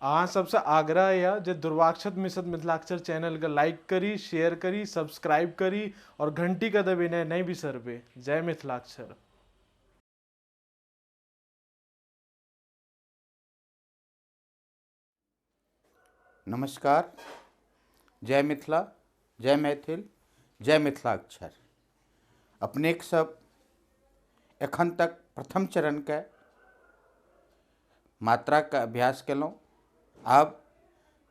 अहाँ सबसँ आग्रह यऽ जे दुर्वाक्षत मिश्र मिथिलाक्षर चैनलके लाइक करी, शेयर करी, सब्सक्राइब करी और घंटीके दबेनाइ नहि बिसरबै। जय मिथिलाक्षर। नमस्कार, जय मिथिला, जय मैथिल, जय मिथिलाक्षर। अपनेक सब एखन तक प्रथम चरण के मात्रा के अभ्यास केलहुँ। आब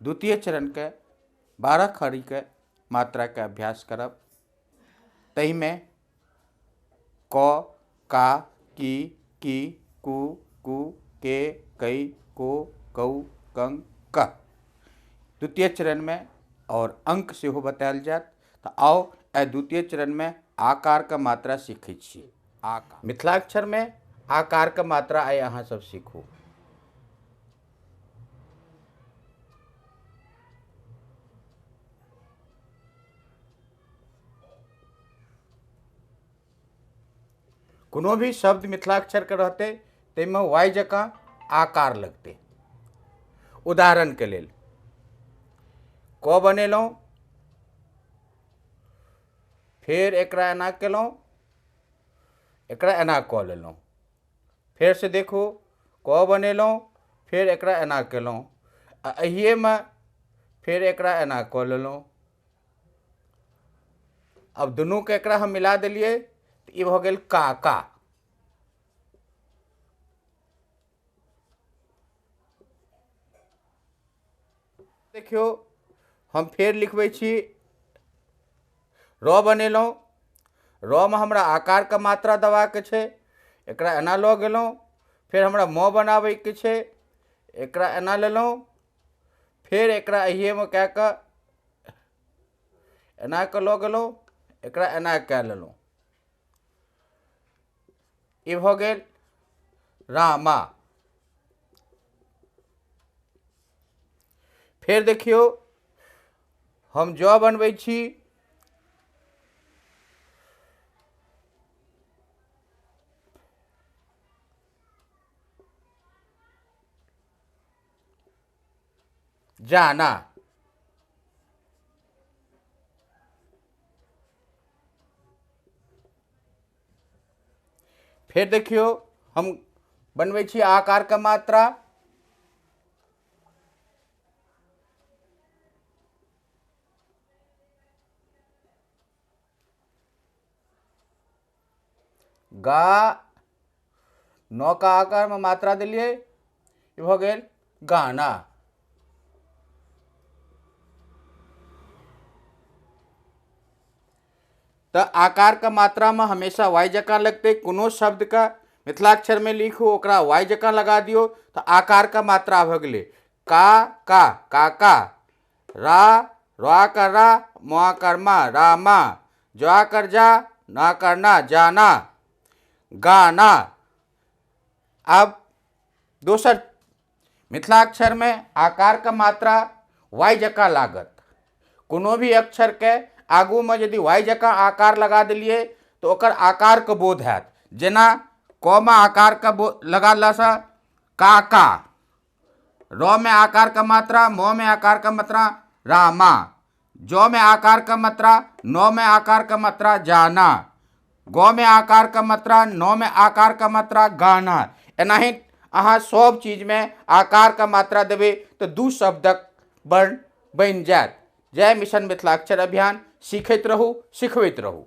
द्वितीय चरण के 12 खड़ी के मात्रा के अभ्यास करब। ताहिमे क, का, की, की, कु, कु, के, कई, को, कौ, कंग, क द्वितीय चरण में और अंक सेहो बतायल जायत। तो आओ एहि द्वितीय चरण में आकार के मात्रा सीखै छी। आकार मिथिलाक्षर में आकार के मात्रा आइ अहाँ सब सीखू। कोनो भी शब्द मिथिलाक्षर के रहते ताहिमे वाई जकाँ आकार लगते। उदाहरण के लेल क बनेलहुँ, फेर एकरा एना केलहुँ, एकरा एना कऽ लेलहुँ, फेर से देखू क बनेलहुँ, फेर एकरा एना केलहुँ आ एहिएमे फेर एकरा एना कऽ लेलहुँ। अब दुनूके एकरा हम मिला देलियै तऽ ई भऽ गेल काका। देखियौ हम फेर लिखबै छी, र बनेलहुँ, र मे हमरा आकारके मात्रा देबाक छै, एकरा एना लऽ गेलहुँ, फेर हमरा म बनाबैके छै, एकरा एना लेलहुँ, फेर एकरा एहिएमे कए कऽ एना कऽ लऽ गेलहुँ, एकरा एना कए लेलहुँ। ई भऽ गेल रामा। फेर देखियौ हम ज बनबै छी, जाना। फेर देखियौ हम बनबै छी आकार के मात्रा, गा, नौ का आकार में मात्रा दिलियै, ई भऽ गेल गाना। तऽ आकार के मात्रा में हमेशा वाई जकाँ लगतै। कोनो शब्द के मिथिलाक्षर में लिखू ओकरा वाई जकाँ लगा दियौ तऽ आकार के मात्रा भऽ गेलै। का, का, काका, रा, रा कर रा, मुआ कर मा, रामा, जा कर जा, ना कर ना, जाना, गाना। अब दोसर मिथिलाक्षर में आकार के मात्रा वाई जकाँ लागत। कोनो भी अक्षर के आगू में यदि वाई जकाँ आकार लगा दिलियै तऽ ओकर आकार के बोध हैत। जेना क में आकार के लगेलासँ काका, र में आकार के मात्रा, म में आकार के मात्रा रामा, ज में आकार के मात्रा, न में आकार के मात्रा जाना, ग में आकार के मात्रा, न में आकार के मात्रा गाना। एनाही अहाँ सब चीजमे आकार के मात्रा देबै तऽ दू शब्दक वर्ण बनि जायत। जय मिशन मिथिलाक्षर अभियान। सीखैत रहू, सिखबैत रहू।